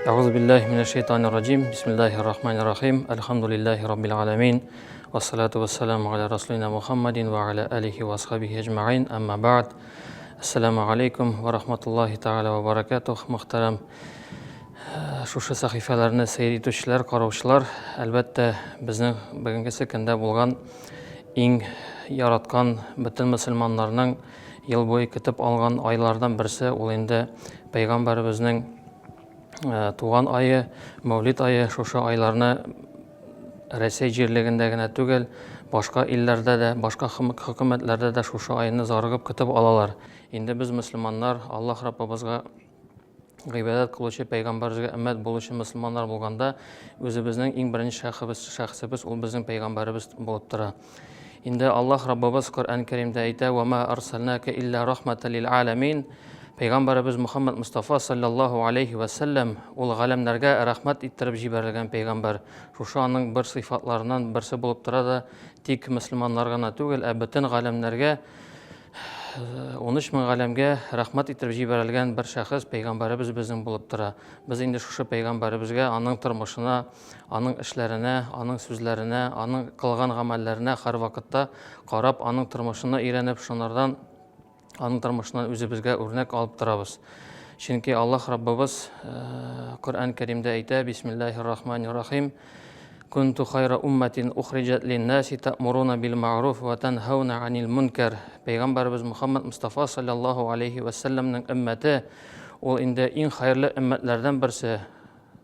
Әгъузу биллаһи минәш шайтанир раҗим. Бисмиллаһир рахманир рахим. Әлхәмдүлиллаһи раббил аламин. Вассалату вассаламу аля расулина Мухаммадин ва аля алихи ва асхабихи әҗмәгыйн. Әмма бәгъд. Ассаламу алейкум ва рахматуллаһи тааля ва баракатух. Мөхтәрәм э, шушы сәхифәләрне сәйр итүчеләр, караучылар, әлбәттә, безнең бүгенгесе көндә булган иң яраткан бөтен мөселманнарның ел буе көтеп алган айлардан берсе ул инде пәйгамбәребезнең э, туган ае, Мәүлид ае, шушы айларны Рәсәй җирлегендә генә түгел, башка илләрдә дә, башка хөкүмәтләрдә дә шушы айны зарыгып көтеп алалар. Инде без мөселманнар Аллаһ Раббыбызга гыйбадәт кылучы, пәйгамбәребезгә өммәт булучы мөселманнар булганда, үзебезнең иң беренче шәхебез, шәхесебез ул безнең пәйгамбәребез булып тора. Инде Аллаһ Раббыбыз Коръән Кәримдә әйтә: "Ва ма арсалнака илля рахматан лил аламин." Пәйгамбәребез Мухаммад Мустафа саллаллаһу алейхи ва сәлләм ул галәмнәргә рәхмәт иттереп җибәрелгән пәйгамбәр. Шушы аның бер сыйфатларыннан берсе булып тора да, тик мөселманнар гына түгел, ә бөтен галәмнәргә 13 мең галәмгә рәхмәт итеп җибәрелгән бер шәхес пәйгамбәребез безнең булып тора. Без инде шушы пәйгамбәребезгә, аның тормышына, аның эшләренә, аның сүзләренә, аның кылган гамәлләренә һәрвакытта карап, аның тормышына өйрәнеп, шунардан аның тормышыннан үзебезгә үрнәк алып торабыз. Чөнки Аллаһ Раббыбыз э, Коръән Кәримдә әйтә: Бисмиллаһир Рахманир Рахим. Кунту хайра умматин ухриҗат линнаси та'муруна бил ма'руф ва танһауна анил мункар. Пәйгамбәребез Мухаммад Мустафа саллаллаһу алейхи ва сәлләмнең өммәте ул инде иң хәерле өммәтләрдән берсе.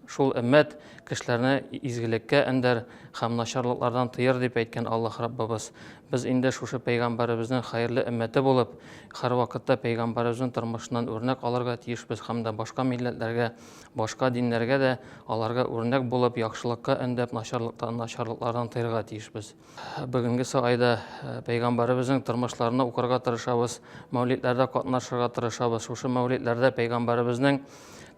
Шул өммәт кешеләрне изгелеккә өндәр һәм начарлыклардан тыер дип әйткән Аллаһ Раббыбыз. Без инде шушы пәйгамбәребезнең хәерле өммәте булып, һәрвакытта пәйгамбәребезнең тормышыннан үрнәк алырга тиешбез һәм дә башка милләтләргә, башка диннәргә дә аларга үрнәк булып, яхшылыкка өндәп, начарлыктан, начарлыклардан тыерга тиешбез. Бүгенгесе айда э, пәйгамбәребезнең тормышларына укырга тырышабыз, мәүлидләрдә катнашырга тырышабыз. Шушы мәүлидләрдә пәйгамбәребезнең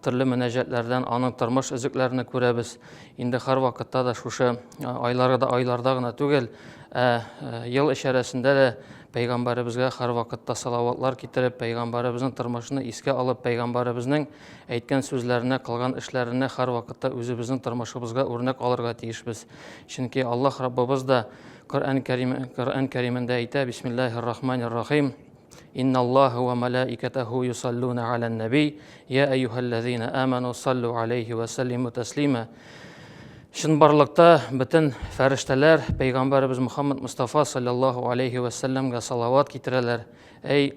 төрле мөнәҗәтләрдән аның тормыш өзекләрен күрәбез. Инде һәрвакытта да шушы э, айларда айларда гына түгел, ә э, ел эчәрәсендә дә пәйгамбәребезгә һәрвакытта салаватлар китереп, пәйгамбәребезнең тормышын искә алып, пәйгамбәребезнең әйткән сүзләренә, кылган эшләренә һәрвакытта үзебезнең тормышыбызга үрнәк алырга тиешбез. Чөнки Аллаһ Раббыбыз да Коръән Кәрим Коръән Кәримендә әйтә: Бисмиллаһир Рахманир Рахим. Инналлаһа ва малаикатаху юсаллуна алан наби, я әйюһәлләзина аману саллу алейхи ва саллиму таслима. Чынбарлыкта бөтен фәрештәләр пәйгамбәребез Мухаммад Мустафа саллаллаһу алейхи ва сәлләмгә салават китерәләр. Әй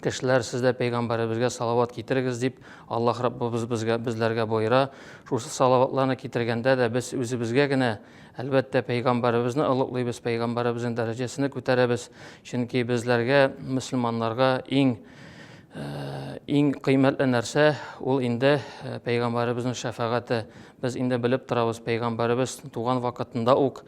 кешеләр, сез дә пәйгамбәребезгә салават китерегез дип Аллаһ Раббыбыз безгә безләргә боера. Шушы салаватларны китергәндә дә без үзебезгә генә, әлбәттә, пәйгамбәребезне олуглыйбыз, пәйгамбәребезнең дәрәҗәсен күтәрәбез. Чөнки безләргә, мөселманнарга иң э, иң кыйммәтле нәрсә ул инде э, пәйгамбәребезнең шәфәгате. Без инде белеп торабыз, пәйгамбәребез туган вакытында ук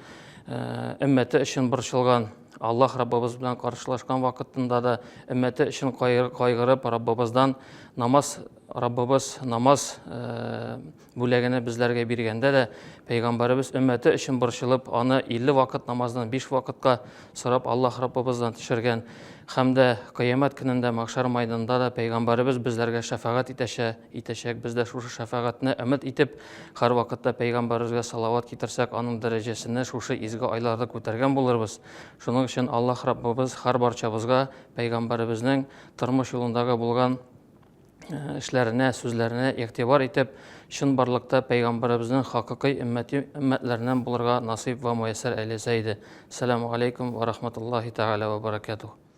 э, өммәте өчен борчылган. Аллаһ Раббыбыз белән каршылашкан вакытында да өммәте өчен кайгырып, Раббыбыздан намаз, Раббыбыз намаз э, бүләгене безләргә биргәндә дә, пәйгамбәребез өммәте өчен борчылып, аны 50 вакыт намаздан 5 вакытка сорап Аллаһ Раббыбыздан төшергән. Һәм дә кыямәт көнендә мәхшәр майданында да пәйгамбәребез безләргә шәфәгать итәчә, итәчәк. Без дә шушы шәфәгатьне өмет итеп, һәрвакытта пәйгамбәребезгә салават китерсәк, аның дәрәҗәсене шушы изге айларда күтәргән булырбыз. Шуның өчен Аллаһ Раббыбыз һәрбарчабызга пәйгамбәребезнең тормыш юлындагы булган э, эшләренә, сүзләренә игътибар итеп, чынбарлыкта пәйгамбәребезнең хакыйкый өммәти өммәтләреннән булырга насыйп вә муяссәр әйләсә иде. Сәламу алейкум ва рахматуллаһи тәгалә ва баракатуһ.